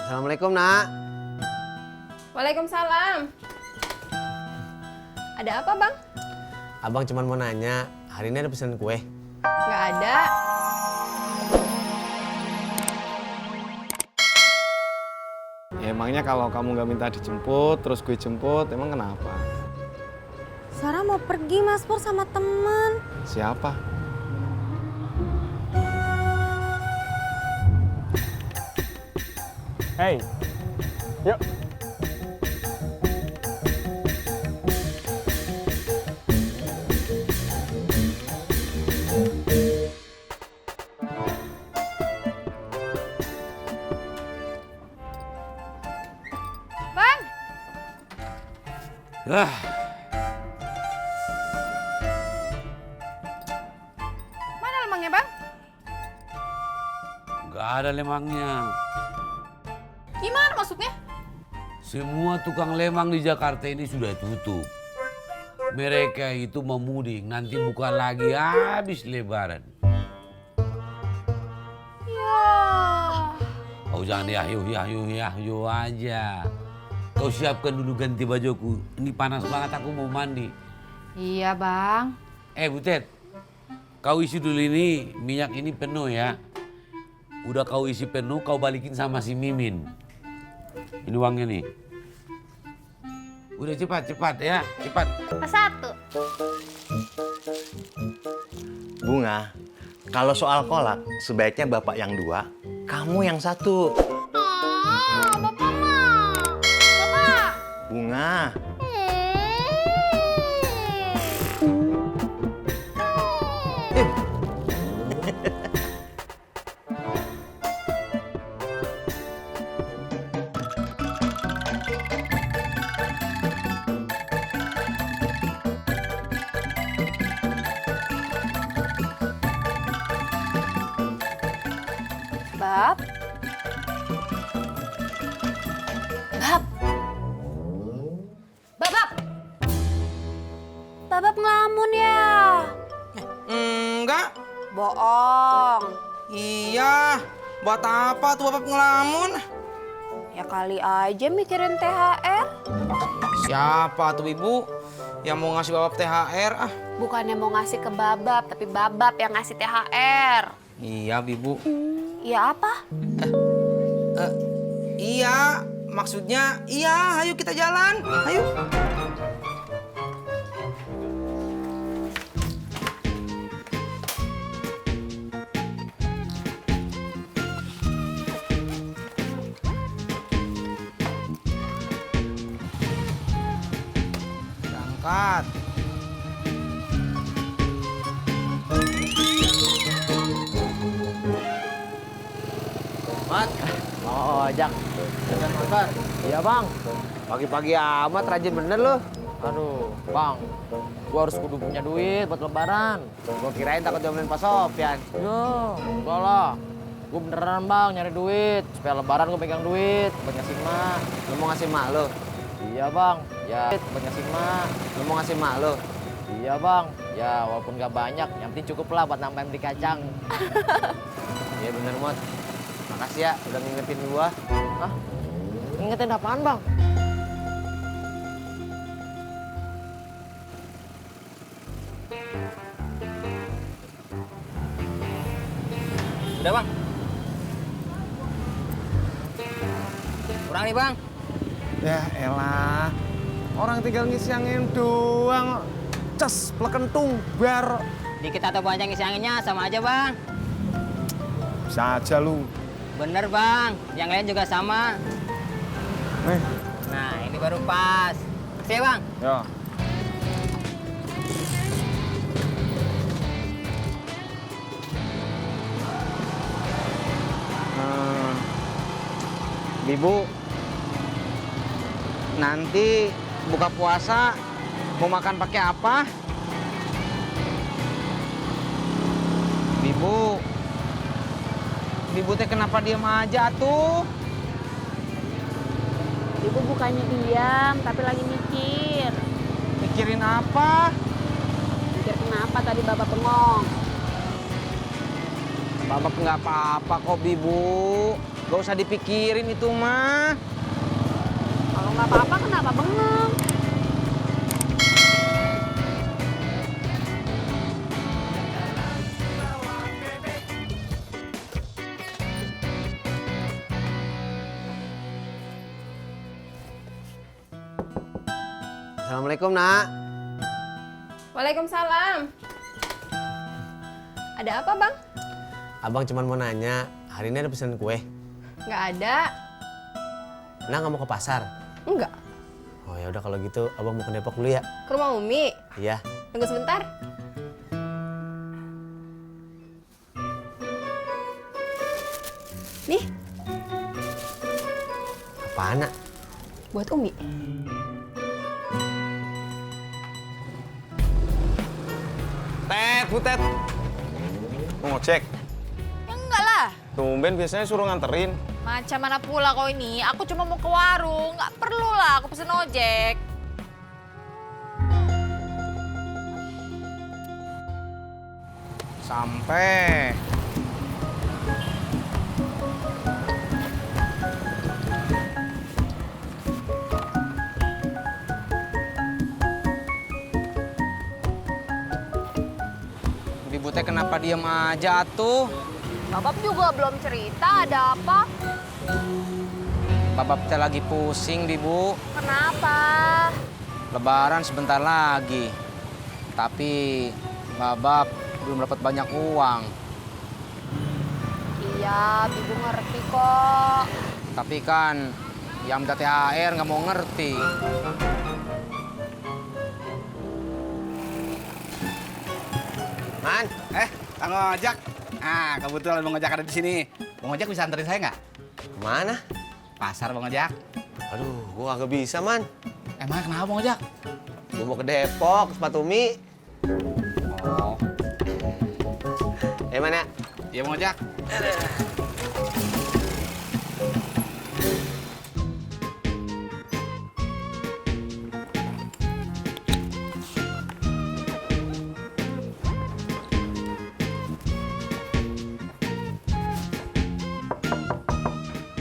Assalamualaikum, Nak. Waalaikumsalam. Ada apa, Bang? Abang cuma mau nanya, hari ini ada pesanan kue? Nggak ada. Ya, emangnya kalau kamu nggak minta dijemput, terus gue jemput, emang kenapa? Sarah mau pergi Mas Pur sama teman. Siapa? Hei, yuk. Bang, Ah, mana lemangnya, Bang? nggak ada lemangnya. Gimana maksudnya? Semua tukang lemang di Jakarta ini sudah tutup. Mereka itu mau mudik, nanti buka lagi habis lebaran. Ya. Kau jangan yahyu aja. Kau siapkan dulu ganti bajuku. Ini panas banget, aku mau mandi. Iya, Bang. Butet, kau isi dulu ini, minyak ini penuh ya. Udah kau isi penuh, kau balikin sama si Mimin. Ini uangnya nih. Udah cepat ya, cepat. Satu. Bunga, kalau soal kolak sebaiknya bapak yang 2, kamu yang 1. Bapak mah. Bapak. Bunga, Bab. Bab. Babab. Babab ngelamun ya? Enggak. Bohong. Iya. Buat apa tuh Bapak ngelamun? Ya kali aja mikirin THR. Siapa tuh Ibu yang mau ngasih Bapak THR? Bukannya mau ngasih ke Babab, tapi Babab yang ngasih THR. Iya, Ibu. Ya apa? Iya, maksudnya iya, ayo kita jalan. Ayo. Berangkat. Mat. Oh, ojek. Dengan motor. Iya, Bang. Pagi-pagi amat rajin bener lu. Aduh, Bang. Gua harus kudu punya duit buat lebaran. Gua kirain takut diomelin Pak Sofyan. Yo, enggak lah. Gua beneran, Bang, nyari duit. Supaya lebaran gua pegang duit buat ngasih mak. Lu mau ngasih mak lu? Iya, Bang. Ya, buat ngasih mak. Lu mau ngasih mak lu? Iya, Bang. Ya, walaupun gak banyak, yang penting cukup lah buat nambahin beli kacang. Iya bener, Mot. Makasih ya udah ngingetin gua. Hah? Ingetin apaan, Bang? Udah, Bang. Kurang nih, Bang. Ya elah, orang tinggal ngisi angin doang. Ces, plekentung, bar. Dikit atau banyak isi anginnya sama aja, Bang. Bisa aja lu. Bener, Bang. Yang lain juga sama. Nah, ini baru pas. Sini, Bang. Ya. Ibu, nanti buka puasa mau makan pakai apa? Ibu, Ibu teh kenapa diam aja tuh? Ibu bukannya diam, tapi lagi mikir. Mikirin apa? Mikir kenapa tadi Bapak bengong? Babab nggak apa-apa kok, Bibu. Gak usah dipikirin itu mah. Kalau nggak apa-apa kenapa bengong? Assalamualaikum, Nak. Waalaikumsalam. Ada apa, Bang? Abang cuma mau nanya, hari ini ada pesanan kue? Nggak ada. Nah, nggak mau ke pasar? Enggak. Oh ya udah kalau gitu, abang mau ke Depok dulu ya? Ke rumah Umi. Iya. Tunggu sebentar. Nih, Apaan, Nak? buat Umi. Tet, Butet. Mau ngecek? Enggak lah. Tumben biasanya suruh nganterin. Macam mana pula kau ini? Aku cuma mau ke warung. Nggak perlu lah, aku pesen ojek. Sampai. Bibu teh kenapa diem aja tuh? Babab juga belum cerita, ada apa? Babab teh lagi pusing, Bibu. Kenapa? Lebaran sebentar lagi. Tapi Babab belum dapat banyak uang. Iya, Bibu ngerti kok. Tapi kan yang minta THR nggak mau ngerti. Man, Kang Ojak. Ah, kebetulan Bang Ojak ada di sini. Bang Ojak bisa anterin saya nggak? kemana? Pasar Bang Ojak. Aduh, gua kagak bisa, Man. Emang kenapa Bang Ojak? Gua mau ke Depok, ke sepatu mie. Oh, Mana? iya Bang Ojak.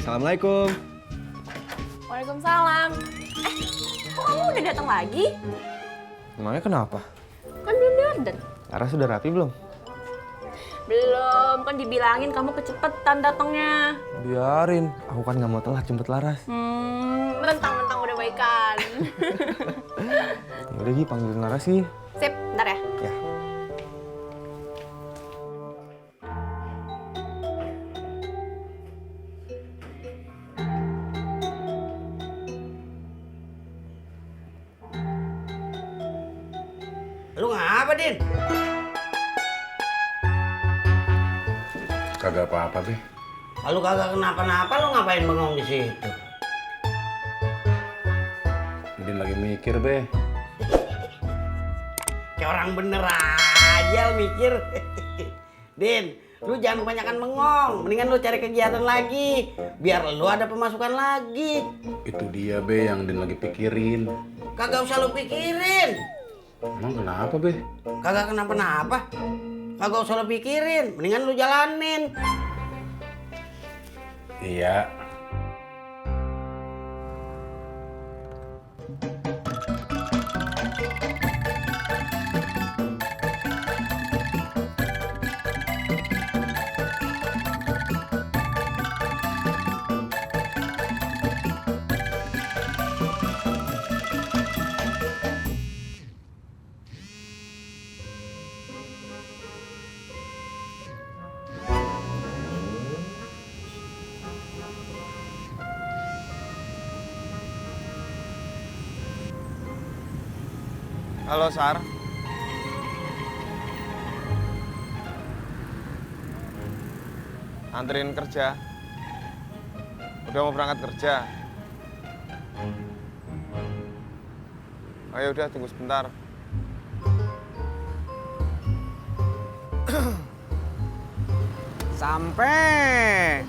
Assalamualaikum. Waalaikumsalam. Kok kamu udah datang lagi? Emangnya kenapa? Kan belum dandan. Laras sudah rapi belum? Belum, kan dibilangin kamu kecepetan datangnya. Biarin, aku kan nggak mau telat jemput Laras. Mentang-mentang udah baikan. Ya udah Gi, panggilin Laras Gi. Sip, bentar ya. Ya. Lu ngapa, Din? Kagak apa-apa, Be. Kalau kagak kenapa-napa, lu ngapain bengong di situ? Din lagi mikir, Be. Kayak orang bener aja lu mikir. Din, lu jangan kebanyakan bengong. Mendingan lu cari kegiatan lagi. Biar lu ada pemasukan lagi. Itu dia, Be, yang Din lagi pikirin. Kagak usah lu pikirin. Emang kenapa, Be? Kagak kenapa-napa. Kagak usah lu pikirin. Mendingan lu jalanin. Iya. Halo, Sar. Anterin kerja. Udah mau berangkat kerja. Ayo udah, tunggu sebentar. Sampai.